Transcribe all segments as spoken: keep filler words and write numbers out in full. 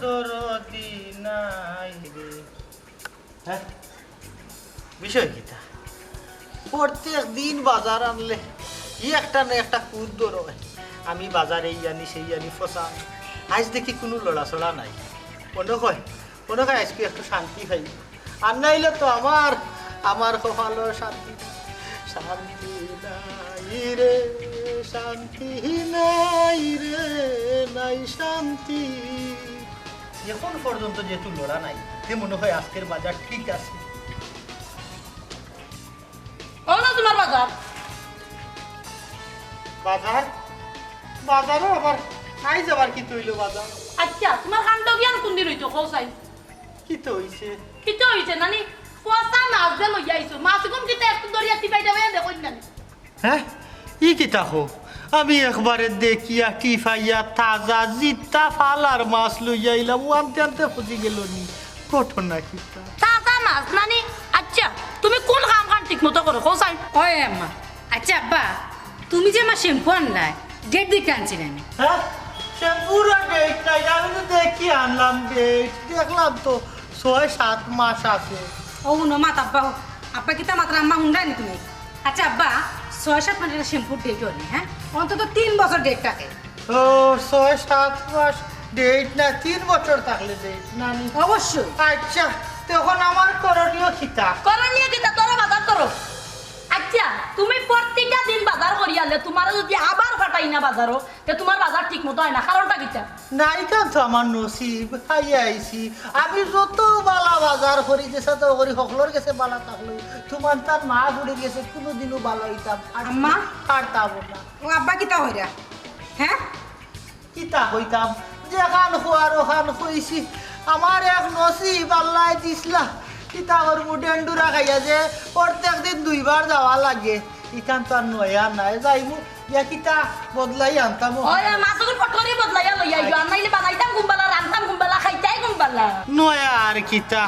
দরদি নাই রে। হ্যাঁ? বিষয় কিতা? প্রত্যেক দিন বাজার আনলে ই একটা না একটা কুত ধরো। আমি বাজারে এই আনি, সেই আনি, ফসা আনি। আইজ দেখি কুনু লড়াচড়া নাই। মনো কয়, মনো কয় আইজকু একটু শান্তি পাই। আর নাইলে তো আমার, আমার কপালো শান্তি নাই। শান্তি নাই রে, শান্তি নাই রে, নাই শান্তি। এখন পর্যন্ত যেহেতু লড়া নাই, তে মনো কয় আইজকুর বাজার ঠিক আছে। ও না তুমার বাজার। বাজার? বাজারও আবার আইজ আবার কিতা অইলো বাজার? আইচ্ছা, তুমার কাণ্ড জ্ঞান কুনদিন অইতো, কও চাই? কিতা অইছে? কিতা অইছে নানি? পচা মাছ যে লইয়া আইছো, মাছ কুন কিতা একটু ধরিয়া টিপাই টিপাই দেখো নানি? হ্যাঁ? ই কিতা কও? আমি একবারে দেখিয়া টিপাইয়া তাজা জিত্তা ফালার মাছ লইয়া আইলাম, ও আনতে আনতে ফসি গেলো নি। ঘটনা কিতা? তাজা মাছ নানি? আইচ্ছা, তুমি কুন কাম কাম ঠিক মতো করো, কও চাই? ওই আম্মা, আইচ্ছা আব্বা, তুমি যে আমার শ্যাম্পু আনলায়, ডেট দেখিয়া আনছি নানি? হ্যাঁ? শ্যাম্পুর আর ডেট নাই, আমি তো দেখিয়া আনলাম ডেট, দেখলাম তো ছয় সাত মাস আছে। ও হুনো মা, আব্বা, আব্বা কিতা মাতরা আম্মা হুনরায় নি তুমি? আইচ্ছা আব্বা, ছয় সাত মাসের শ্যাম্পুর ডেট অয় নি, হ্যাঁ? অন্তত তিন বছর ডেট থাকে। ও, ছয় সাত মাস ডেট না, তিন বছর থাকলে ডেট নানি? অবশ্যই। আইচ্ছা, তে অখন আমার করণীয় কিতা? করণীয় কিতা? ধরো বাজার করো। আইচ্ছা, তুমি প্রতিটা দিন বাজার করি আনলে তুমারে যদি আবার পাঠাই না বাজারো, তে তুমার বাজার ঠিক মতো অয় না, কারণটা কিতা? না, ইখান তো আমার নসিব, খাইয়া আইছি। আমি যত বালা বাজার করি, যেসাদে করি, হকলর গেছে বালা থাকলেও, তুমার তার মা বুড়ির গেছে কুনুদিনও বালা অইতাম পারতাম না। আম্মা? পারতাম না। ও আব্বা কিতা কইরা? হ্যাঁ? কিতা কইতাম? যেখান কওয়ার অখান কইছি। আমার এক নসিব আল্লায় দিছলা। কিতা করমু, ডেন্ডুরা খাইয়া যে প্রত্যেক দিন দুইবার যাওয়া লাগে। ইখান তো আর নয়া নায়, যাইমু। ইয়া কিতা বদলাই আনতাম ও। ওই, ওই, মাছ অগুন ফট করি বদলাইয়া লইয়া আইও। আর নাইলে বানাইতাম কুনবালা, রানতাম কুনবালা, খাইতায় কুনবালা। নয়া আর কিতা,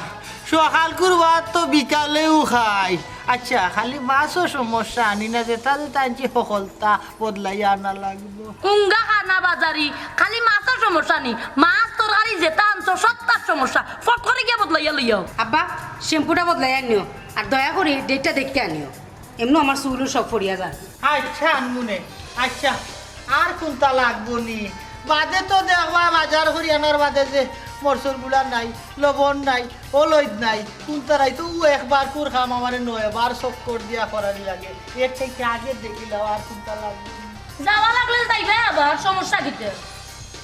সকাল কুরবার তো বিকালেও খাই। আইচ্ছা, খালি মাছও সমস্যা আনি না, যেটা যেটা আনছি হকলতা বদলাইয়া আনা লাগবো। কুঙ্গা খানা বাজারি, খালি মাছও সমস্যা নি, মাছ তরকারি যেটা আনছো সবটার সমস্যা, ফট করি গিয়া বদলাইয়া লইয়াও। আব্বা, শ্যাম্পুটা বদলাইয়া আনিও, আর দয়া করি ডেটটা দেখিয়া আনিও। এমনেও আমার চুল সব পড়িয়া যায়। আইচ্ছা, আনমুনে। আইচ্ছা, আর কুনতা লাগবো নি? বাদে তো দেখবা, বাজার করি আনার বাদে যে মরচর গুঁড়া নাই, লবণ নাই, হলইদ নাই, কুনতা নাই, তো ও একবার কুর কাম আমারে নয়বার চক্কর দিয়া করানি লাগে। এর থাকি আগে দেখিলাও আর কুনতা লাগবো নি। যাওয়া লাগলে যাইবা আবার, সমস্যা কিতা?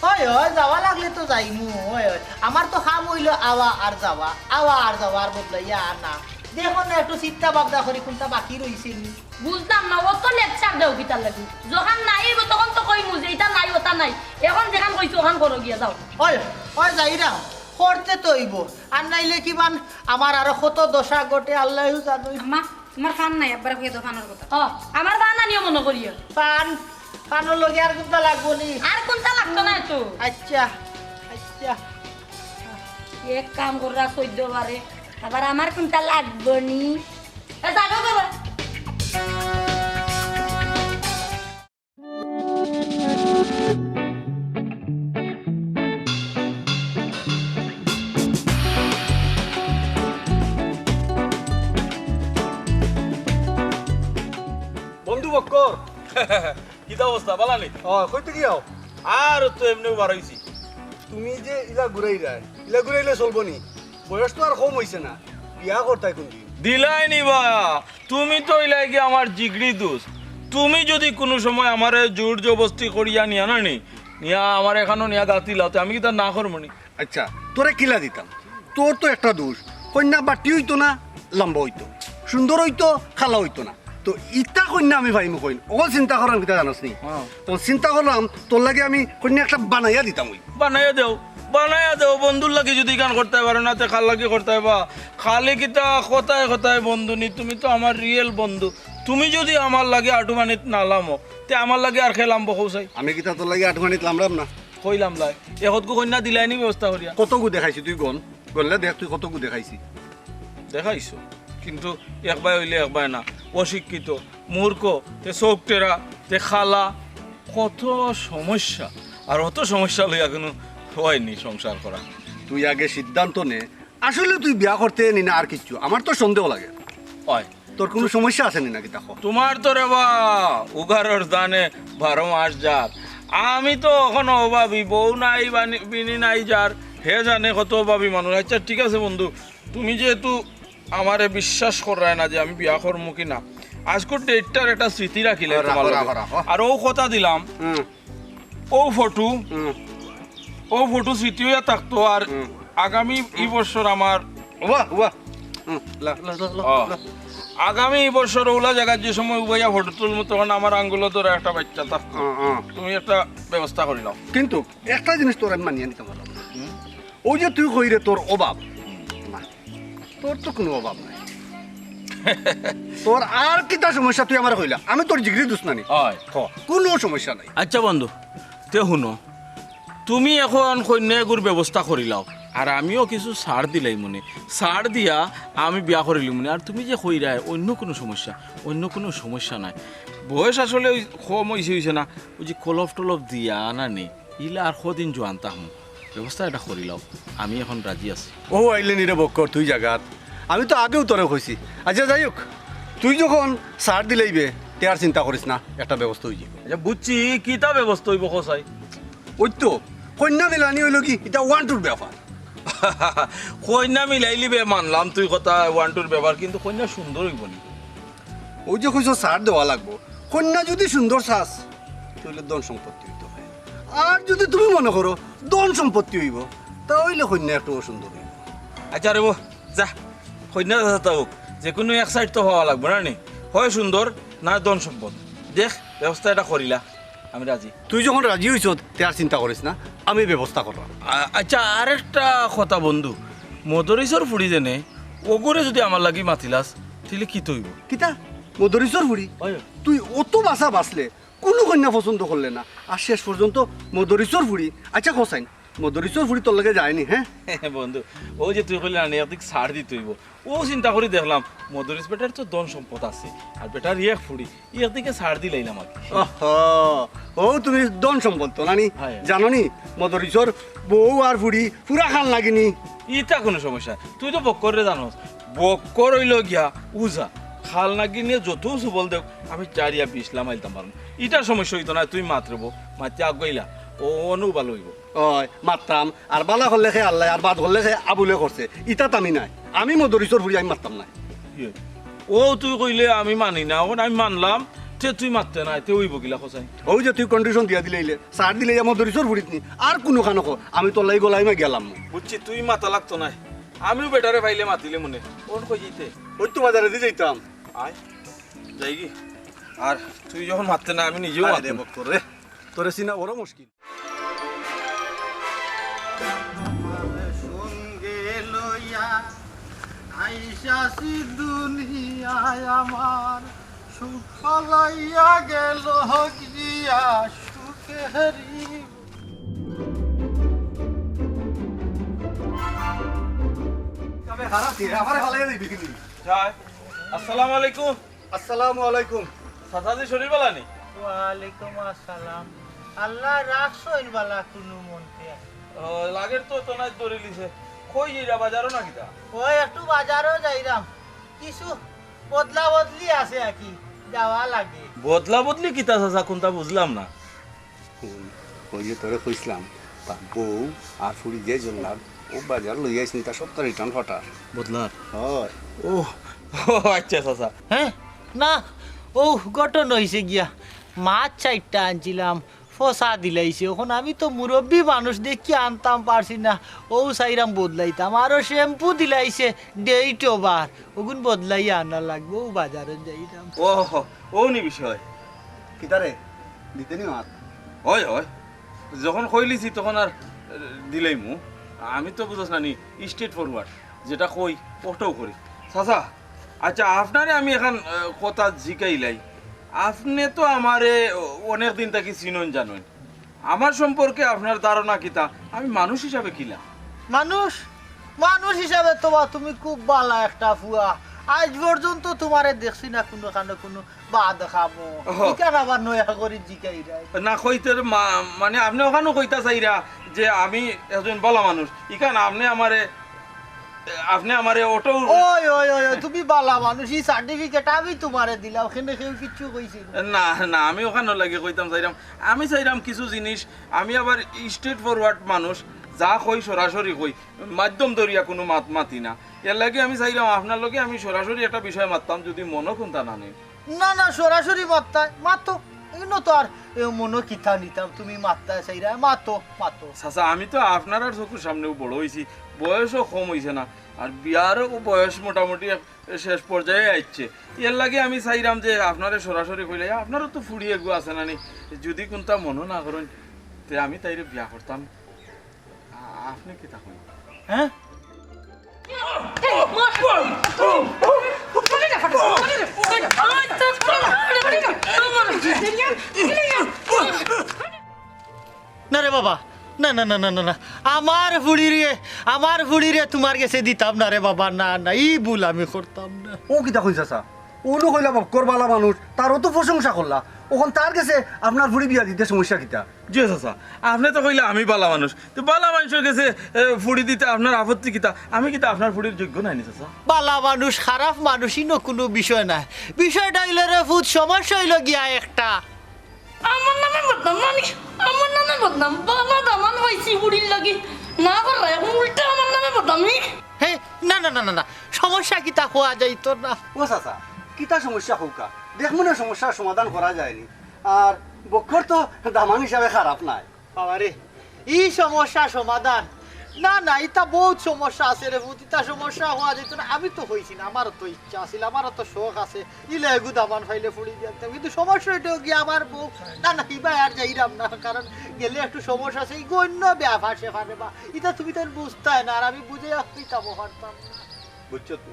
অয়, অয়, যাওয়া লাগলে তো যাইমু, অয়, অয়। আমার তো কাম অইলো আওয়া আর যাওয়া, আওয়া আর যাওয়া, আর বদলাইয়া আনা। দেখো না, একটু চিন্তা ভাবনা করি কুনতা বাকি রইছে নি। বুঝলাম না, অত lecture দেও কিতার লাগি? যখন নাই অইবো তখন তো কইমু যে ইটা নাই, ওটা নাই। এখন যেখান কইছো ওখান করো গিয়া যাও। অয়, অয় যাইরাম, করতে তো অইবো। আর নাইলে কিমান আমার আরো কত দশা ঘটে আল্লায়উ জানইন। আম্মা, তুমার পান নাই, আব্বারে কইয়া দেও পানর কথা। ও, আমার পান আনিও মনো করিও। পান, পানর লগে আর কুনতা লাগবো নি? আর কুনতা লাগতো না তো। আইচ্ছা, আইচ্ছা। এক কাম কররা চৌদ্দ বারে, আবার আমার কুনতা লাগবো নি? এ, জানো বাবা। বন্ধু বক্কর। কিতা অবস্থা, বালা নি? ও, কইতে গিয়াও? আর তো এমনেউ বারইছি। তুমি যে ইলা ঘুরাইরায়, ইলা ঘুরাইলে চলবো নি? বয়স তো আর কম অইছে না, বিয়া করতায় কুনদিন? দিলাই নি বা, তুমি তো ইলাগি আমার জিগরি দোস্ত। তুমি যুদি কুনু সময় আমারে জোর জবস্তি করিয়া নিয়া না নি, নিয়া আমার এখানো নিয়া গাতি লাও, তে আমি কিতা না করমু নি? আইচ্ছা, তোরে কিলা দিতাম? তোর তো একটা দোষ, কইন্যা বাট্টি অইতো না, লাম্বা অইতো, সুন্দর অইতো, কালা অইতো না। তো ইতা কইন্যা আমি পাইমু কই? অখন চিন্তা করলাম কিতা জানোস নি? হ্যাঁ। অখন চিন্তা করলাম তোর লাগি আমি কইন্যা একটা বানাইয়া দিতাম অই। বানাইয়া দেও, বানাইয়া দেও। বন্ধুর লাগি যুদি ইখান করতায় পারো না, তে কার লাগি করতায় বা? খালি কিতা কথায় কথায় বন্ধু নি, তুমি তো আমার real বন্ধু। তুমি যুদি আমার লাগি আটুমানিত না লামো, তে আমার লাগি আর কে লামবো কও চাই? আমি কিতা তোর লাগি আটুমানিত লামরাম না? কই লামলায়? এখতগু কইন্যা দিলায় নি ব্যবস্থা করিয়া? কতগু দেখাইছি তুই গন? গনলে দেখ তুই কতগু দেখাইছি। দেখাইছো, কিন্তু একবায় অইলে একবায় না। অশিক্ষিত, মূর্খ, তে চউখ টেরা, তে কালা, কত সমস্যা। আর অত সমস্যা লইয়া কুনু অয় নি সংসার করা। তুই আগে সিদ্ধান্ত নে, আসলে তুই বিয়া করতে নি না আর কিচ্ছু? আমার তো সন্দেহ লাগে। অয়। তোর কুনু সমস্যা আছে নি নাকি দেখো? তুমার তো রে বা উগারর জানে বারো মাস যার। আমি তো অখনো অভাবী, বউ নাই, বানি- বিনি নাই যার, হে জানে কত অভাবী মানুষ। আইচ্ছা, ঠিক আছে বন্ধু, তুমি যেহেতু আমারে বিশ্বাস কররায় না যে আমি বিয়া করমু কি না, আইজকুর ডেটটার একটা স্মৃতি রাখিলে রাখো, তুমার লগে। রাখো, রাখো। আর অউ কথা দিলাম, হুম। অউ ফটো, হুম। অউ ফটো স্মৃতি অইয়া থাকতো। আর হুম। আগামী ই বছর আমার বাহ, বাহ। হুম, লা, লা, লা, লা, অ, লা। আগামী ই বছর অউলা জাগাত যে সময় উবাইয়া ফটো তুলমু, তখন আমার আঙ্গুলো ধরা একটা বাইচ্চা থাকতো। হুম, হুম। তুমি একটা ব্যবস্থা করিলাও। কিন্তু একটা জিনিস তোর আমি মানিয়া নিতাম পারলাম না। হুম। অউ যে তুই কইরে তোর অভাব, হুম। না, তোর তো কুনু অভাব নাই। তোর আর কিতা সমস্যা তুই আমারে কইলা? আমি তোর জিগরি দুশমন নি। অয়। হ, কুনু সমস্যা নাই। আইচ্ছা বন্ধু, তে হুনো, তুমি অখন কইন্যা এগুর ব্যবস্থা করিলাও, আর আমিও কিছু ছাড় দিলাইমুনে, ছাড় দিয়া আমি বিয়া করিলিমুনে। আর তুমি যে কইরায় অইন্য কুনু সমস্যা, অইন্য কুনু সমস্যা নাই। বয়স আসলে অউ কম অইছে, অইছে না, অউ যে কলপ টলপ দিয়া না নি, ইলা আর কদিন জোয়ান থাকমু, ব্যবস্থা এটা করিলাও, আমি অখন রাজি আছি। অউ আইলে নি রে বক্কর তুই জাগাত, আমি তো আগেউ তোরে কইছি। আইচ্ছা যাই হউক, তুই যখন ছাড় দিলাইবে, তে আর চিন্তা করিস না, একটা ব্যবস্থা অইযিবো। আইচ্ছা বুঝছি, কিতা ব্যবস্থা অইবো কছাই? অউ তো, কইন্যা মিলানি অইলো কি, ইটা ওয়ান টুর ব্যাপার। কইন্যা মিলাইলিবে মানলাম তুই কথা ওয়ান টুর ব্যাপার, কিন্তু কইন্যা সুন্দর অইবো নি? অউ যে কইছো ছাড় দেওয়া লাগবো, কইন্যা যুদি সুন্দর চাস, তাইলে ধন সম্পত্তি অইতো অয়। আর যুদি তুমি মনে করো ধন সম্পত্তি অইবো, তা অইলে কইন্যা একটু অসুন্দর অইবো। আইচ্ছা রে বা, যা, কইন্যা যা তা অউক, যেকুনু এক সাইড তো পাওয়া লাগবো না নি? অয় সুন্দর, না ধন সম্পদ। দেখ, ব্যবস্থা এটা করিলা, আমি রাজি। তুই যখন রাজি অইছস, তে আর চিন্তা করিস না, আমি ব্যবস্থা কররাম। আ-, আইচ্ছা, আরেকটা কথা বন্ধু, মদরিছর ফুড়ি যেনে, অগুরে যুদি আমার লাগি মাতিলাস, তাইলে কিতা অইবো? কিতা? মদরিছর ফুড়ি? অয়। তুই অত বাছা বাছলে, কুনু কইন্যা পছন্দ করলে না, আর শেষ পর্যন্ত মদরিছর ফুড়ি। আইচ্ছা কছাইন, মদরিছর ফুড়ি তোর লগে যায়নি, হে? বন্ধু, অউ যে তুই কইলে না নি, একদিক ছাড় দিতে অইবো, অউ চিন্তা করি দেখলাম, মদরিছ বেটার তো ধন সম্পদ আছে, আর বেটার এক ফুড়ি, একদিকে ছাড় দিলাইলাম আর কি। ওহো, অউ তুমি ধন সম্পদ তো না নি? অয়। জানো নি, মদরিছর বউ আর ফুড়ি পুরা খাল নাগিনি। ইটা কুনু সমস্যা নায়, তুই তো বক্কররে জানোস, বক্কর অইলো গিয়া উজা, খাল নাগিনে যত সুবল দেউক, আমি চাড়িয়া বিষ লামাইতাম পারমু। ইটার সমস্যা অইতো নায়, তুই মাত রে বা, মাতিয়া আগুয়াইলা, অউ অনো ভালা অইবো। অয়, মাততাম, আর ভালা করলে কে আল্লায়, আর বাদ করলে কে আবুলে করছে। ইতাত আমি নাই। আমি মদরিছর ফুড়ি, আমি মাততাম নায়। ইয়ে, অউ তুই কইলে আমি মানি না, অখন আমি মানলাম, তে তুই মাততে নায়, তে অইবো কিলা কছাইন? অউ যে তুই কন্ডিশন দিয়া দিলাইলে, ছাড় দিলাইলে মদরিছর ফুড়িত নি, আর কুনু খানো ক, আমি তোর লাগি গলাইমা গেলাম। বুঝছি, তুই মাতা লাগতো নায়, আমিও বেটারে পাইলে মাতিলিমুনে। অখন কই যাইতে? অউ তো বাজারেদি যাইতাম। আয়, যাইগি। আর তুই যখন মাততে নায়, আমি নিজেউ আরে মাততে রে না। বক্কর রে, তোরে চিনা বড় মুশকিল। তোমার সঙ্গে লইয়া আইসাছি দুনিয়ায় আমার, সুখ ফালাইয়া গেল গিয়া সুখেরি। তবে খারাপ কি? আমারে ফালাইয়া দিবি কিনি? যাই। আসসালামু আলাইকুম। আসসালামু আলাইকুম। চাচাজি, শরীর বালা নি? ওয়ালাইকুম আসসালাম। আল্লায় রাখছইন বালা কুনু মন্তে। ও, লাগের তো তনাই ধরিলিছে। কই যাইরা, বাজারো না কিতা? অয়, একটু বাজারো যাইরাম। কিছু বদলা বদলি আছে আর কি, যাওয়া লাগে। বদলা বদলি কিতা চাচা, কুনতা বুঝলাম না। হুন, অউ যে তোরে কইছলাম, তা বউ আর ফুড়ি যে জল্লাদ, অউ বাজার লইয়া আইছনি, তা সবতা রিটার্ন ফাটার। বদলার? অয়। ও, ও আইচ্ছা চাচা। হে? না, অউ ঘটনা অইছে গিয়া, মাছ চাইরটা আনছিলাম, ফসা দিলাইছে। অখন আমি তো মুরব্বি মানুষ, দেখিয়া আনতাম পারছি না, অউ চাইরাম বদলাইতাম। আরো শ্যাম্পু দিলাইছে, ডেট ওভার, অগুন বদলাইয়া আনা লাগবো, অউ বাজারো যাইরাম। ও, অউ নি বিষয়। কিতারে? দিতে নি মাত? অয়, অয়। যখন কইলিছি তখন আর, এ, দিলাইমু। আমি তো বুঝছ না নি, straight forward। যেটা কই, অটাউ করি। চাচা, আইচ্ছা, আপনারে আমি এখান, এ, কথা জিকাইলাই। আপনে তো আমারে অনেক দিন থাকি চিনইন জানইন। আমার সম্পর্কে আপনার ধারণা কিতা? আমি মানুষ হিসাবে কিলা? মানুষ? মানুষ হিসাবে তো বা তুমি খুব বালা একটা ফুয়া। আইজ পর্যন্ত তুমারে দেখছি না কুনু কানো কুনু বাদ খামো। ওহো। ইখান আবার নয়া করি জিকাইরায়। না, কইতে মা-, মানে, আপনে অখানউ কইতা চাইরা যে আমি একজন বালা মানুষ। ইখান আপনে আমারে, আপনে আমারে অটো ওই, ওই, ওই, ওই, তুমি বালা মানুষ, ই certificate আমি তুমারে দিলাম, কেনে কেউ কিচ্ছু কইছে না। না, না, আমি অখানর লাগি কইতাম চাইরাম। আমি চাইরাম কিছু জিনিস, আমি আবার straight forward মানুষ, যা কই সরাসরি কই, মাধ্যম ধরিয়া কুনু মাত মাতি না। এরলাগি আমি চাইরাম আপনার লগে আমি সরাসরি একটা বিষয় মাততাম, যুদি মনো কুন্তা না নেইন। না, না, সরাসরি মাততায়, মাতো। ইনো তো আর এ মনো কিতা নিতাম, তুমি মাততায় চাইরায়, মাতো, মাতো। চাচা, আমি তো আপনারার চকুর সামনেউ বড় অইছি, বয়সও কম অইছে না, আর বিয়ারও বয়স মোটামুটি এক শেষ পর্যায়ে আইছে। এরলাগি আমি চাইরাম যে আপনারে সরাসরি কইলে, আপনারও তো ফুড়ি এগু আছে না নি, যুদি কুন্তা মনো না করইন, তে আমি তাইরে বিয়া করতাম। আ-, আপনে কিতা কইন? হ্যাঁ? না রে বাবা, না, না, না, না, না, না। আমার ফুড়িরে, আমার ফুড়িরে তুমার গেছে দিতাম না রে বাবা, না, না, ই ভুল আমি করতাম না। ও কিতা কইন চাচা? অনো কইলা বক্কর বালা মানুষ, তারও তো প্রশংসা করলা, অখন তার গেছে আপনার ফুড়ি বিয়া দিতে সমস্যা কিতা? জি চাচা, আপনে তো কইলা আমি বালা মানুষ, তো বালা মানুষর গেছে, এ, ফুড়ি দিতে আপনার আপত্তি কিতা? আমি কিতা আপনার ফুড়ির যোগ্য নায়নি চাচা? বালা মানুষ, খারাপ মানুষ, ইনো কুনু বিষয় নায়। বিষয়টা অইলো রে ফুত, সমস্যা অইলো গিয়া একটা। আমার নামে বদনাম মানে? আমার নামে বদনাম? বালা দামান পাইছি ফুড়ির লাগি। না কররা, অখন উল্টা আমার নামে বদনাম, হি? হে, না, না, না, না, না, সমস্যা কিতা কওয়া যাইতো না। ও চাচা, কিতা সমস্যা কউক্কা? দেখমুনে সমস্যার সমাধান করা যায়নি। আর বক্কর তো দামান হিসাবে খারাপ নায়। বাবারে, ই সমস্যা সমাধান? না, না, ইতা বউত সমস্যা আছে রে ফুত, ইতা সমস্যা কওয়া যাইতো না। আমি তো কইছি না, আমারও তো ইচ্ছা আছিল, আমারও তো শখ আছে, ইলা এগু দামান পাইলে ফুড়ি বিয়া দিতাম। কিন্তু সমস্যা অইলো গিয়া আমার বউ, না, না, ইবায় আর যাইরাম না, কারণ গেলে একটু সমস্যা আছে, ইগু অইন্য ব্যাপার স্যাপার রে বা, ইতা তুমি তো বুঝতায় না, আর আমি বুঝাইয়া কইতামও পারতাম না। বুঝছো তো?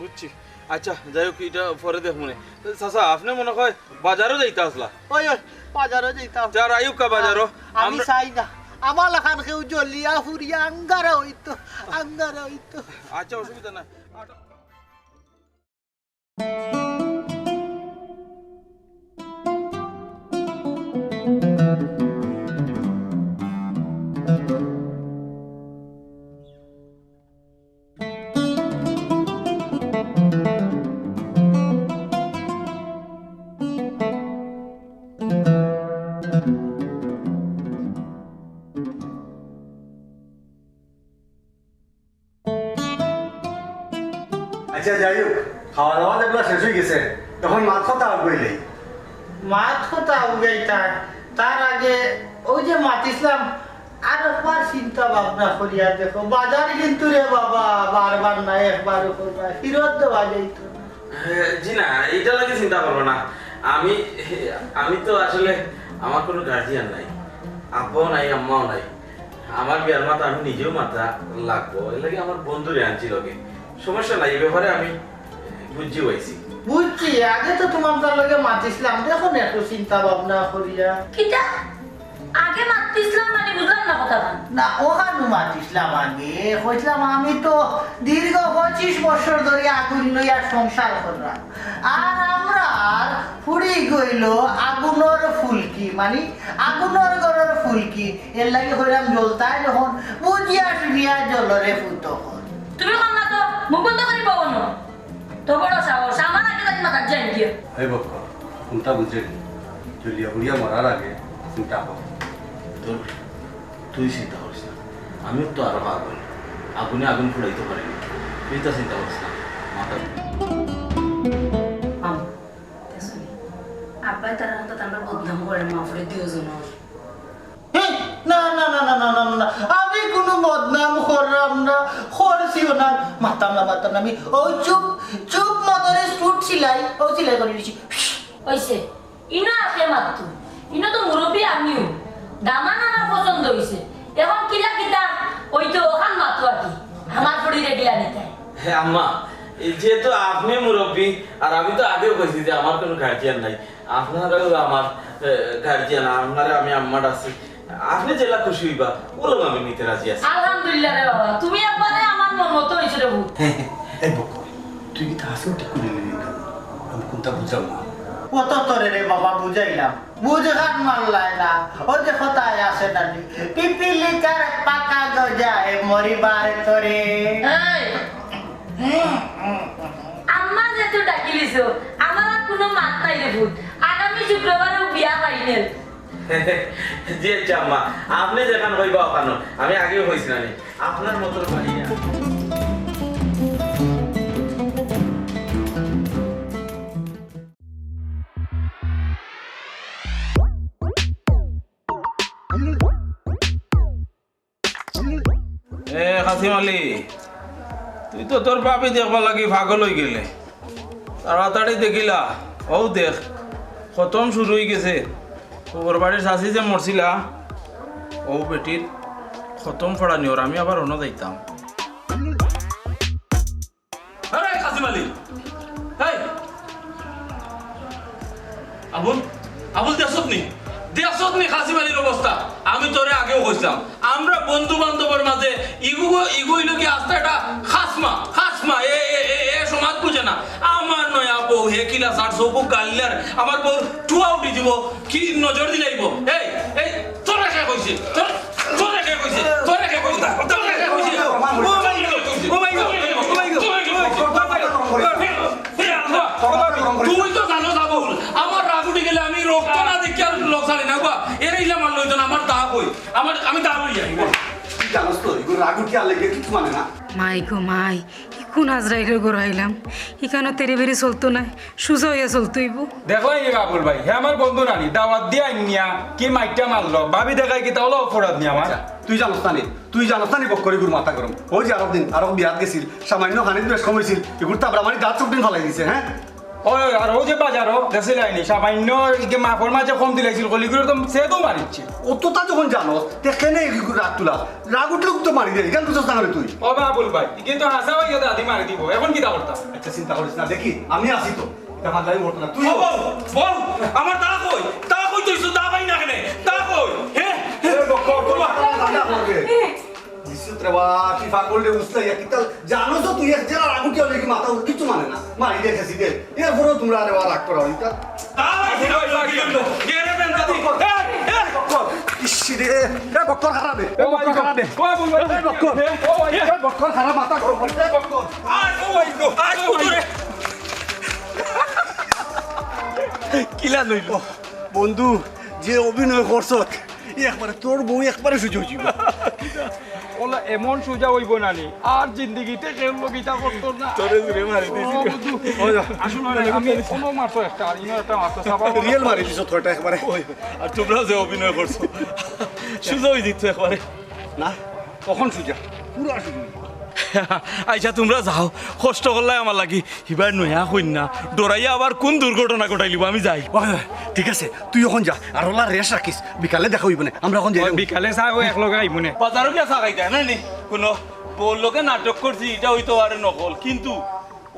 বুঝছি। আচ্ছা, যাই হোক, ইটা পরে দেখমুনে। চাচা, আপনে মনে হয় বাজারও যাইতা আছলা? ওই, ওই, বাজারও যাইতাম। যার আইউক্কা বাজারও। আমি আমরা চাই না। আমার লাখান কেউ জ্বলিয়া ফুড়িয়া আঙ্গারা অইতো, আঙ্গারা অইতো। আচ্ছা, অসুবিধা নাই। আচ্ছা, যাই হোক, খাওয়া দাওয়া যেগুলা শেষ অই গেছে, তখন মাত কথা আগুইলেই। মাত কথা আগুইতায়, তার আগে ওই যে মাতিছিলাম, আর একবার চিন্তা ভাবনা করিয়া দেখো, বাজার কিন্তু রে বাবা, বারবার না, একবারও করবা, ফিরত দেওয়া যাইতো না। হ্যাঁ, জি না, এটা লাগে চিন্তা করবো না। আমি, আমি তো আসলে আমার কোনো গার্জিয়ান নাই, আব্বাও নাই, আম্মাও নাই। আমার বিয়ার মাত আমি নিজেও মাতা লাগবো, এর লাগি আমার বন্ধুরে আনছি লগে। সমস্যা নাই, এই ব্যাপারে আমি বুঝিও আইছি। বুঝছি, আগে তো তোমার তার লগে মাতিছিলাম, দেখো না একটু চিন্তা ভাবনা করিয়া। কিতা? আগে মাতিছিলাম মানে বুঝলাম না কথাটা। না, ওখানে মাতিছিলাম আগে, কইছিলাম আমি তো দীর্ঘ পঁচিশ বছর ধরে আগুন লইয়া সংসার করলাম। আর আমরার ফুড়ি গইল আগুনর ফুলকি, মানে আগুনর ঘরর ফুলকি। এর লাগি কইলাম জ্বলতায় যখন, বুঝিয়া শুনিয়া জ্বলরে ফুত কর। তুমি কম না তো, মুখ বন্ধ করি বও না। তো বড় সাহস, আমার আগে তাই মাথার যাই গিয়া। এই বক্কর, কোনটা বুঝে নি? জ্বলিয়া পুড়িয়া মরার আগে চিন্তা কর। তোর তুই চিন্তা করিস না, আমিও তো আরো পাগল, আগুনে আগুন ফুরাইতে পারেনি। তুই তো চিন্তা করিস না, মাথা আম, দেখছো নি? আব্বাই তারা তো তারা বদনাম করে মা ফুড়ি দুইজনর। হে, না, না, না, না, না, না, না, না। আমি কোনো বদনাম করলাম না, করছিও না। মাতাম না, মাতাম না। আমি ওই চুপ, চুপ মাতারে স্যুট সিলাই, ও সিলাই করে দিছি। অইছে। ইনো আছে মাতু। ইনো তো মুরব্বি আমিও। দামান আমার পছন্দ অইছে। এখন কিলা কিতা ওই তো ওখান মাতু আর কি। আমার ফুড়িরে গিলা নিতে। হে আম্মা, এই যেহেতু আপনি মুরব্বি, আর আমি তো আগেও কইছি যে আমার কোনো গার্জিয়ান নাই। আপনারাও আমার, এ, গার্জিয়ান, আপনারা আমি আম্মা ডাকছি। আপনি যেলা খুশি হইবা, ওলা আমি নিতে রাজি আছি। আলহামদুলিল্লাহ রে বাবা, তুমি একবারে আমার মন মতো হইছো রে বউ। এই বকর, তুই কি তা আসল ঠিক করে নিলি না? আমি কোনটা বুঝলাম না। কত তরে রে বাবা বুঝাইলাম, বুঝ গান মানলায় না। ও যে কথায় আছে নানি, পিপিলিকার পাকা গজায় মরিবার তরে। এই, আম্মা যেহেতু ডাকিলিছো, আমার আর কোনো মাত নাই রে পুত। আগামী শুক্রবারে বিয়া ফাইনাল। জি আচ্ছা আম্মা, আপনি যেখান কইবা ওখানো, আমি আগেও কইছি না নি, আপনার মতো ভাইয়া। এ কাসিম আলী, তুই তো তোর ভাবি দেখবার লাগি পাগল অই গেলে। তাড়াতাড়ি দেখিলা, অউ দেখ, খতম শুরু অই গেছে। তোর বাড়ির চাচি যে মরছিলা, অউ বেটির খতম পড়ানি অর, আমি আবার অনো যাইতাম। আরে কাসিম আলী, এই আবুল, আবুল দেখছত নি? দেখছত নি কাসিম আলীর অবস্থা? আমি তোরে আগেও কইছিলাম, আমরা বন্ধু বান্ধবর মাঝে ইগু, ইগু অইলো কি আস্তা একটা খাসমা, খাসমা, এ, এ, এ, এ সমাজ বুঝে না। আমার নয়া বউ, হে কিলা সার সবু গাল্লার, আমার বউ টুয়া উঠি দিব, কি নজর দিলাইব? এই, এই, তোরে কে কইছে? তোর, তোরে কে কইছে? তোরে কে কইছে? তোরে কে কইছে? ও মাই গড, ও মাই গড, ও মাই গড, ও মাই গড। হে আল্লাহ, তুই তো জানো যাবো, আমার রাগ উঠি গেলে আমি রক্ত না দেখি আর লোক ছাড়ি না গো। এর ইলা মারলে হইতো না, আমার দা কই? আমার, আমি দা লই যাই। তুই জানোস তো, এগুলো রাগ উঠি আর লেগে কিছু মানে না। মাই গো মাই, ই কোন আজরাইলর ঘর আইলাম? ইখানো তেরে বেরি চলতো নায়, সুজা অইয়া চলতো অইবো। দেখলাই নি বাবুল ভাই, হে আমার বন্ধু নানি, দাওয়াত দিয়া আইনিয়া কি মাইটটা মারলো, ভাবি দেখাই কি তাহলে অপরাধ নি আমার? আচ্ছা, তুই জানোস না নি, তুই জানোস না নি বক্কর ইগুর মাথা গরম। ওই যে আরক দিন, আরক বিয়াত গেছিল, সামান্য খানিত বেশ কম অইছিল, ইগুর তাবড়া মারি দাঁত চোখ দিন ফালাই দিছে, হ্যাঁ? ওই আর ওই যে বাজারো গেছিল আইনি, সামান্য ইগে মাফর মাঝে কম দিলাইছিল, কলিগুলো তো সে তো মারিচ্ছে। অতটা যখন জানোস, তে কেনে ইগুর রাগ তুলাস? রাগ উঠলে তো মারি দে, ইখান বুঝোস না কেনে তুই? ও বাবুল ভাই, ইগে তো হাসা অইয়া দাদি মারি দিব, এখন কিতা করতাম? আচ্ছা, চিন্তা করিস না, দেখি, আমি আছি তো। এটা মাতলে আমি মরতো না, তুই ও বল, বল, আমার দা কই? দা কই তুই? দা পাই না কেনে? দা কই? হে? এ, বক্কর, বক্কর, বক্কর, বক্কর। নিশ্চিত রে বা, কি পাগল রে, উসলাই, কিতা জানো তো তুই এক জেলা রাগ উঠি অইলে কি মাথা উঠ-, কিচ্ছু মানে না। মারি দে, খেসি দে। এরপরেও তোমরা আরে বা রাগ করা অইতা। দা পাই না, ওই লাগি গেল। কে রে বেন দাদি? এ, এ। বক্কর, ইস রে, এ বক্কর খারাপ রে। এ বক্কর খারাপ রে। ও বল, বল। এ বক্কর। এ, ও ভাই। এ বক্কর খারাপ, মাথা গরম করে। এ বক্কর। আয়, ও ভাই গো, আয়, ও ভাই। কিলা নইল? বন্ধু, যে অভিনয় করছত, একবারে তোর বউ একবারে সুজা অইযিবো। ওলা এমন সুজা অইবো না নি, আর জিন্দেগিতে কেউ লগে ইতা করতো না। তোরে জুরে মারি দিছি। ও বন্ধু, ওই যা। আসলে আমি কোনো মারতো একটা, আর ইনো একটা মারতো, সাবা রিয়েল মারি দিছো তো এটা একবারে। ওই, আর তোমরা যে অভিনয় করছো, সুজা অই দিত একবারে। না, তখন সুজা, পুরা সুজা। আচ্ছা, তোমরা যাও, কষ্ট করলাই আমার লাগি। হিবার নয়া কইন না, ডরাইয়া আবার কোন দুর্ঘটনা ঘটাইলিব, আমি যাই। ওই, ওই, ঠিক আছে, তুই এখন যা, আর ওলা রেস্ট রাখিস, বিকালে দেখা অইবো না, আমরা এখন যাই। ওই, বিকালে চা, ওই এক লগে আইমু নে। বাজারো গিয়া চা খাইতা না নি? কোনো বউর লগে নাটক করছি, ইটা অইতো পারে নকল, কিন্তু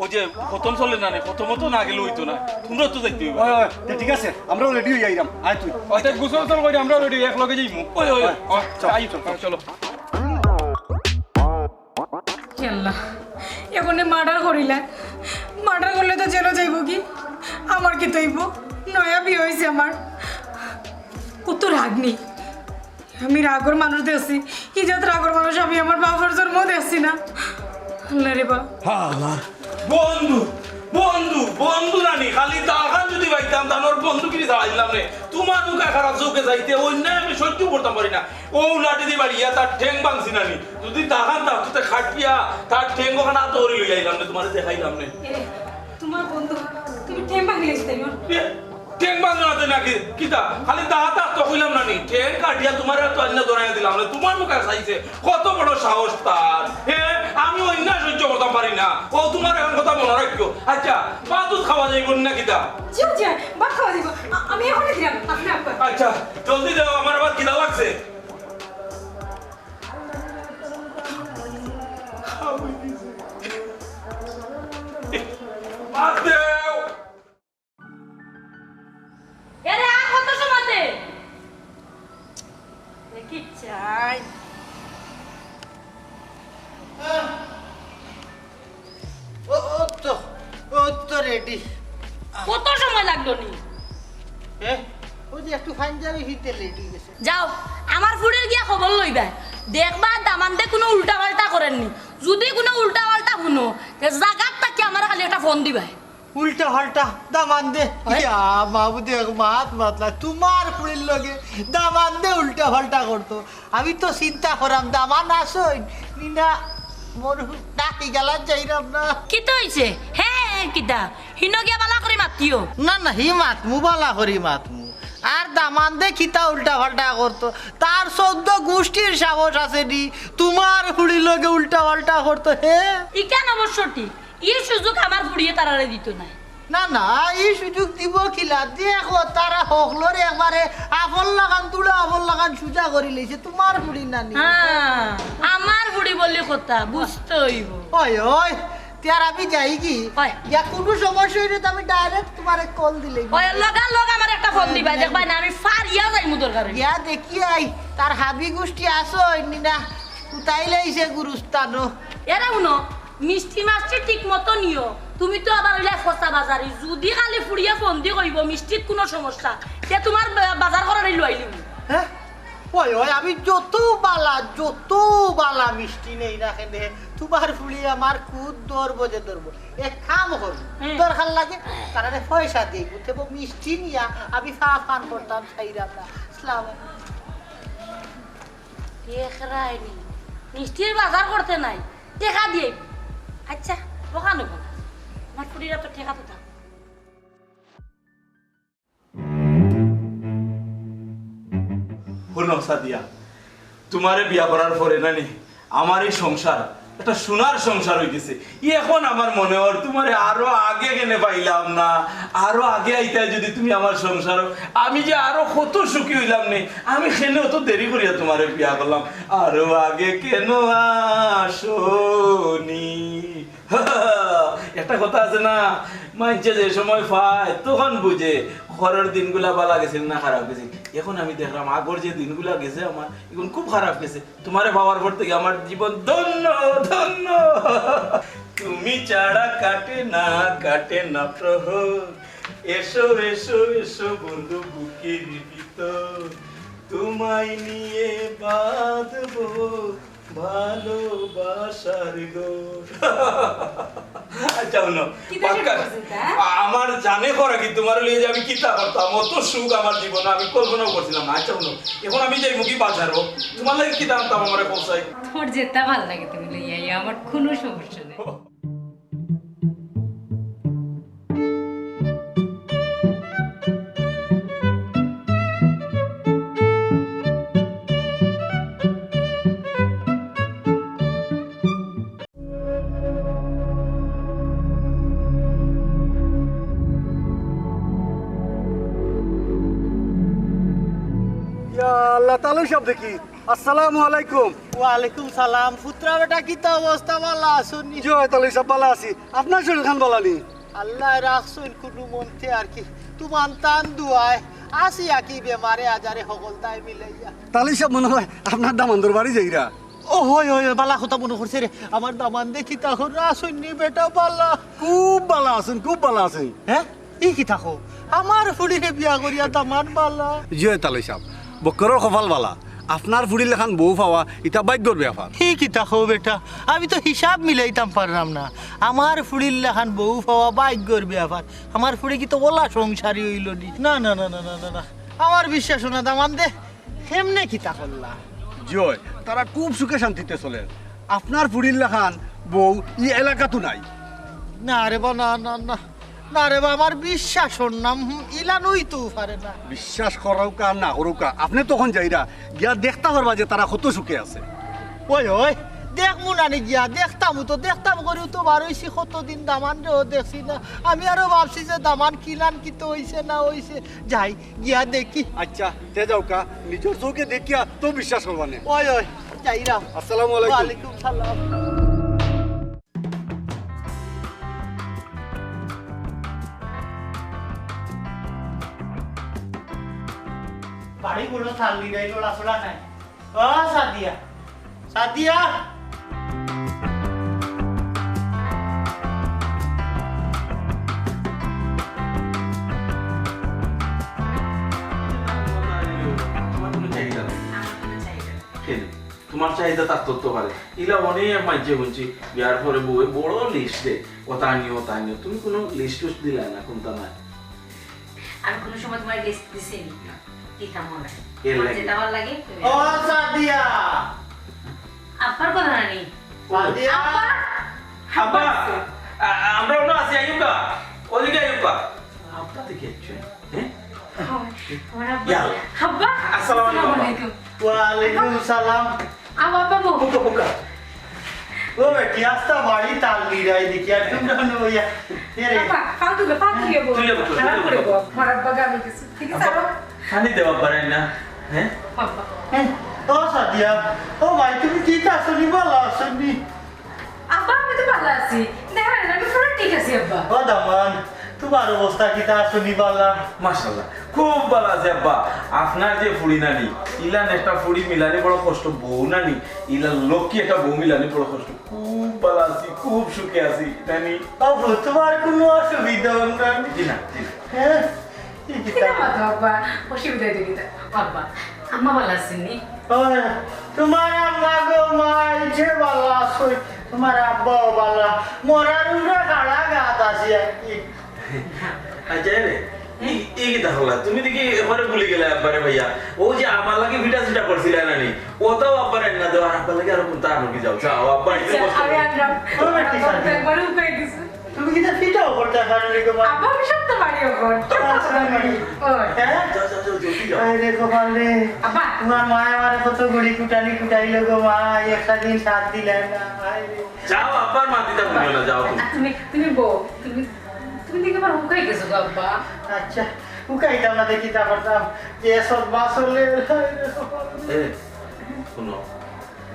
ওই যে খতম চলে না নি, খতমো তো না গেলে অইতো না, তোমরা তো যাইতে অইবো। ওই, ওই, তে ঠিক আছে, আমরাও রেডি অইয়া আইরাম, আয় তুই। ওই, তে গোসল টোসল করি আমরাও রেডি, এক লগে যাইমু। ওই, ওই, ওই, ওই, চল। আই, চল, চলো। আল্লাহ, এখনে মার্ডার করিলা। মার্ডার করলে তো জেলো যাইবো কি? আমার কিতা অইবো? নয়া বিয়া অইছে আমার। কত রাগ নি। আমি রাগর মানুষ দেখছি। ই জাত রাগর মানুষ আমি আমার বাপর জন্মও দেখছি না। আল্লাহ রে বা। হা আল্লাহ। বন্ধু, বন্ধু, বন্ধু নানি, খালি দাখান যদি পাইতাম, তানোর বন্ধু কিনি দাঁড়াইলাম রে। তোমার মুখে খারাপ চোখে যাইতে, অন্যায় আমি সহ্য করতাম পারি না। ও লাঠি দি বাড়িয়া তার ঠ্যাং ভাঙছি নানি। যদি দাখান থাকতো, তে খাটিয়া তার ঠ্যাং ওখানে আতো করি লই আইলাম নে, তোমারে দেখাইলাম নে। এ, তোমার বন্ধু, তুমি ঠ্যাং ভাঙিলিছো তাই না? এ, ঠ্যাং ভাঙা আছে নাকি? কিতা? খালি দাঁত আতো কইলাম নানি। ঠ্যাং কাটিয়া তোমারে তো আইনা ধরাইয়া দিলাম নে। তোমার মুখে চাইছে। কত বড় সাহস তার। হে, আমি অন্যায় সহ্য করতাম পারি না। ও তোমার এখন কথা মনে রাখিও। আচ্ছা, ভাত খাওয়া যাইবো না কিতা? জি, জি, ভাত খাওয়া যাইবো। আ-, আমি এখনই দিলাম, আপনি আপনার। আচ্ছা, জলদি দাও, আমার আবার খিদা লাগছে। ভাত দেও। এরে, আর কত সময় দে? দেখি চাই। ও, ও তো, ও তো রেডি। কত সময় লাগলো নি? এ, ওই যে একটু পাঞ্জাবি ফিরতে লেট হয়ে গেছে। যাও, আমার ফুড়ির গিয়া খবর লইবায়। দেখবা দামান্দে কুনু উল্টা পাল্টা করের নি। যুদি কুনু উল্টা পাল্টা হুনো, তে জাগাত থাকি আমারে খালি একটা ফোন দিবায়। উল্টা পাল্টা দামান্দে? হয়। ইয়া, মাবুদে এক মাত মাতলা, তুমার ফুড়ির লগে দামান্দে উল্টা পাল্টা করতো। আমি তো চিন্তা করাম, দামান আসইন নি না, মরু, ডাকি গেলাম যাইরাম না। কিতা অইছে? হে, হে, কিতা? হিনো গিয়া বালা করি মাতিও। না, না, হি মাতমু, বালা করি মাতমু। আর দামান্দে কিতা উল্টা পাল্টা করতো? তার চৌদ্দ গুষ্টির সাহস আছে নি, তুমার ফুড়ির লগে উল্টা পাল্টা করতো, হে? ইখান অবশ্য ঠিক। ই সুযোগ আমার ফুড়িয়ে তারারে দিতো নায়। না, না, ই সুযোগ দিবো কিলা? দেখো, তারা হকলরে একবারে আপন লাখান তুলা, আপন লাখান সুজা করি লইছে, তুমার ফুড়ি নানি। হ্যাঁ, আমার ফুড়ি বলি কথা, বুঝতে অইবো। ওই, ওই, তে আর আমি যাইগি? ওই। ইয়া, কুনু সমস্যা অইলে তো আমি direct তুমারে কল দিলেই। ওই, লগা লগ আমার একটা ফোন দিবায়, দেখবায় না, আমি ফারিয়া যাইমু দরকার অইলে। ইয়া, দেখি আই, তার হাবি গুষ্টি আসইন নি না, কুতাইল আইছে গুরুস্থানো। এরা হুনো, মিষ্টি মাষ্টি ঠিক মতো নিও। তুমি তো আবার অইলা ফসা বাজারি। যুদি খালি ফুড়িয়ে ফোন দি কইবো মিষ্টিত কুনু সমস্যা, তে তুমার বা-, বাজার করার লইলিমু। হ্যাঁ? ওই, ওই, আমি যত বালা, যত বালা মিষ্টি নেই না কেনে, তুমার ফুড়ি আমার কুত ধরবো যে ধরবো। এক কাম করবো, হুম। দরকার লাগে, তারারে পয়সা দিবো, তে মিষ্টি নিয়া আমি ফা ফান করতাম, চাইরাম না। আসসালামু আলাইকুম। দেখরায়নি, মিষ্টির বাজার করতে নাই, টেকা দিয়ে। আচ্ছা, ওখানে বল, আমার ফুড়িরা তো টেকা তো থাকবো। হুনো সাদিয়া, তুমারে বিয়া করার পরে নানি আমার ই সংসার একটা সোনার সংসার অই গেছে। এখন আমার মনে অর তুমারে আরো আগে কেনে পাইলাম না, আরো আগে আইতায় যুদি তুমি আমার সংসারো, আমি যে আরো কত সুখী অইলাম নে। আমি কেনে অত দেরি করিয়া তুমারে বিয়া করলাম, আরো আগে কেনে আসোনি। একটা কথা আছে না, মাইনষে যে সময় পায় তখন বুঝে ঘরর দিনগুলা বালা গেছিল না খারাপ গেছিল। এখন আমি দেখরাম আগর যে দিনগুলা গেছে আমার, এখন খুব খারাপ গেছে। তুমারে পাওয়ার পর থাকি আমার জীবন ধন্য, ধন্য। তুমি ছাড়া কাটে না, কাটে না প্রহর। এসো, এসো, এসো বন্ধু বুকের ভিতর, তোমায় নিয়ে বাঁধবো ভালোবাসার ঘর। আচ্ছা, হুনো, কিতা শুরু পাক্কা। করছিস, হ্যাঁ? আমার জানে করা কি তুমারে লইয়া যে আমি কিতা করতাম, অত সুখ আমার জীবনে আমি কল্পনাও করছিলাম না। আচ্ছা, হুনো, এখন আমি যাইমুগি বাজারো, তুমার লাগি কিতা আনতাম আমারে কও চাই। তোর যেটা ভালা লাগে তুমি লইয়া আইও, আমার কুনু সমস্যা নাই। ইয়া আল্লাহ, তালই সাব দেখি। আসসালামু আলাইকুম। ওয়ালাইকুম সালাম। পুত্রা বেটা, কিতা অবস্থা, বালা আছোনি? জি অয় তালই সাব, বালা আছি। আপনার শরীর খান বালা নি? আল্লায় রাখছইন কুনু মন্তে আর কি। তুমার তান দুয়ায় আছি আর কি, বেমারে আজারে হকলতায় মিলাইয়া। তালই সাব মনে অয় আপনার দামান্দর বাড়ি যাইরা। ও, অয়, অয়, অয়, বালা কথা মনো করছে রে। আমার দামান্দে কিতা কররা, আছইন নি বেটা বালা? খুব বালা আছইন, খুব বালা আছইন। হ্যাঁ? ই কিতা কও? আমার ফুড়িরে বিয়া করিয়া দামান বালা। জি অয় তালই সাব, বক্করর কপাল বালা। আপনার ফুড়ির লাখান বউ পাওয়া, ইটা ভাগ্যর ব্যাপার। ই কিতা কও বেটা? আমি তো হিসাব মিলাইতাম পাররাম না। আমার ফুড়ির লাখান বউ পাওয়া ভাগ্যর ব্যাপার। আমার ফুড়ি কিতা অলা সংসারী অইলো নি? না, না, না। আমার বিশ্বাস অয় না, দামান্দে কেমনে কিতা করলা? জি অয়, তারা খুব সুখে শান্তিতে চলের। আপনার ফুড়ির লাখান বউ ই এলাকাত নাই। না রে বা, না, না, না। না রে বা, আমার বিশ্বাস অর না, হুম, ইলান অইতেউ পারে না। বিশ্বাস করউক্কা আর না করউক্কা, আপনে তখন যাইরা গিয়া দেখতা পারবা যে তারা কত সুখে আছে। ওই, ওই, দেখমু না নি গিয়া, দেখতামউ তো, দেখতাম করিউ তো বার অইছি কতদিন, দামানরেও দেখছি না। আমি আরো ভাবছি যে দামান কিলান কিতা অইছে না অইছে। যাই, গিয়া দেখি। আচ্ছা, তে যাউক্কা, নিজর চউখে দেখিয়া তো বিশ্বাস করবা নে। ওই, ওই, যাইরাম। আসসালামু আলাইকুম। ওয়ালাইকুম সালাম। বাড়ি কোনো থাল দিলাই, লড়াচড়া নাই। ও সাদিয়া, সাদিয়া। আমার চাহিদা থাকতো তো পারে। ইলা অনেক মাইনষে হুনছি, বিয়ার পরে বউয়ে বড় লিস্ট দেয়, ওটা আনিও, ওটা আনিও। তুমি কুনু লিস্ট টুস্ট দিলায় না, কুনটা নাই। আমি কুনু সময় তুমারে লিস্ট দিছি নি? না। দিতাম না। এর লাগি। যেটা আমার লাগে, তুমি ও সাদিয়া! আব্বার কথা নানি? সাদিয়া! আব্বা! আব্বা! আ-, আমরা অনো আছি, আইউক্কা। ওদিকে আইউক্কা। আব্বা দেখি একজন, হ্যাঁ? আমার আব্বা। ইয়া। আব্বা! আসসালামু আলাইকুম, আব্বা। আসসালামু আলাইকুম। ওয়ালাইকুম সালাম। আও আব্বা, বও। বুকা, বুকা। ও বেটি, আস্তা বাড়ি তাল দিরাই দেখি, আর তুমি জানো ইয়া। এ রে। আব্বা, ফালতু গে, ফালতু গে বও। তুই যা, তুই যা, খারাপ তুই করে যা। বও। আমার আব্বা গামি গেছে। ঠিক আছে, আব্বা, আব্বা। পানি দেও আব্বারে না, হ্যাঁ? আব্বা। হুম। ও সাদিয়া, ও ভাই, তুমি ঠিক আছো নি? ভালা আছো নি? আব্বা, আমি তো ভালা আছি। দেখেন, আমি পুরা ঠিক আছি, আব্বা। ও দামান, তুমার অবস্থা কিতা, আছো নি ভালা? মাশাআল্লাহ, খুব ভালা আছি আব্বা। আপনার যে ফুড়ি নানি, ইলান একটা ফুড়ি মিলানি বড় কষ্ট, বউ নানি, ইলান লক্ষ্মী একটা বউ মিলানি বড় কষ্ট। খুব ভালা আছি, খুব সুখে আছি, নানি। বাবু, তুমার কুনু অসুবিধা অর না? জি না, জি না। হ্যাঁ? এই কিতা? কিতা মাতো আব্বা? অসুবিধা অইতো কিতা? আব্বা, আম্মা ভালা আছইন নি? ওই, তুমার আম্মা গো মা, এই যে ভালা আছইন, তুমার আব্বাও ভালা, মরার উপরে খাড়া গাত আছে আর কি। আচ্ছা রে, এই, এই কিতা হলা? তুমি দেখি এবারে ভুলি গেলে আব্বারে ভাইয়া। ও যে আমার লাগি পিঠা চিঠা করছিলা না নি? ওটাও আব্বারে আনিয়া দেও, আর আব্বার লাগি আরো কুনটা আনো কি যাও, যাও, আব্বা এই যে আচ্ছা, কষ্ট আমি করে। আনলাম। ও বেটি, আব্বা তো একবারে উকাই গেছে। তুমি কিতা পিঠাও করতা পারো নি গো মা? আব্বা, আমি সব তো পারি অখন। আচ্ছা, আমি। ওই। হ্যাঁ? যাও, যাও, যাও, জলদি যাও। আরে কপাল রে। আব্বা। তুমার মায় আমারে কত গুড়ি কুটানি কুটাইলো গো মা, একটা দিন সাথ দিলায় না। আরে। যাও, আব্বার মাত দিতা ভুলিও না, যাও তুমি। আর তুমি, তুমি বও, তুমি, তুমি দেখি আমার উকাই গেছো গো আব্বা। আচ্ছা, উকাইতাম না দেখি তা করতাম। যে সব বাসলে। এ, হুনো।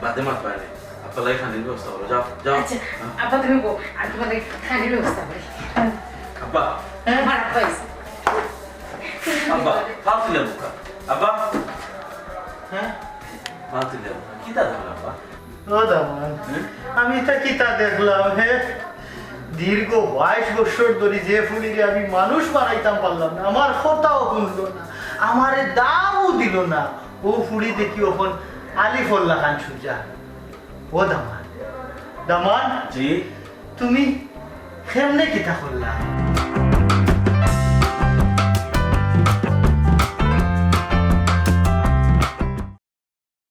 বাদে মাত পায় না। আব্বার লাগি পানির ব্যবস্থা করো, যাও, যাও। আচ্ছা, আব্বা তুমি বও, আমি তুমার লাগি পানির ব্যবস্থা করি। আব্বা। হ্যাঁ? আমার আব্বা আইছে। আব্বা, ফাও তুলে মুখা। আব্বা। হ্যাঁ? ফাও তুলে মুখা। কিতা দেখলা আব্বা? ও দামান, হুম? আমি ইতা কিতা দেখলাম, হে? দীর্ঘ বাইশ বছর ধরি যে ফুড়িরে আমি মানুষ বানাইতাম পারলাম না, আমার কথাও হুনলো না, আমারে দামও দিলো না, ও ফুড়ি দেখি অখন আলিফর লাখান সুজা। ও দামান, দামান, জি? তুমি কেমনে কিতা করলা?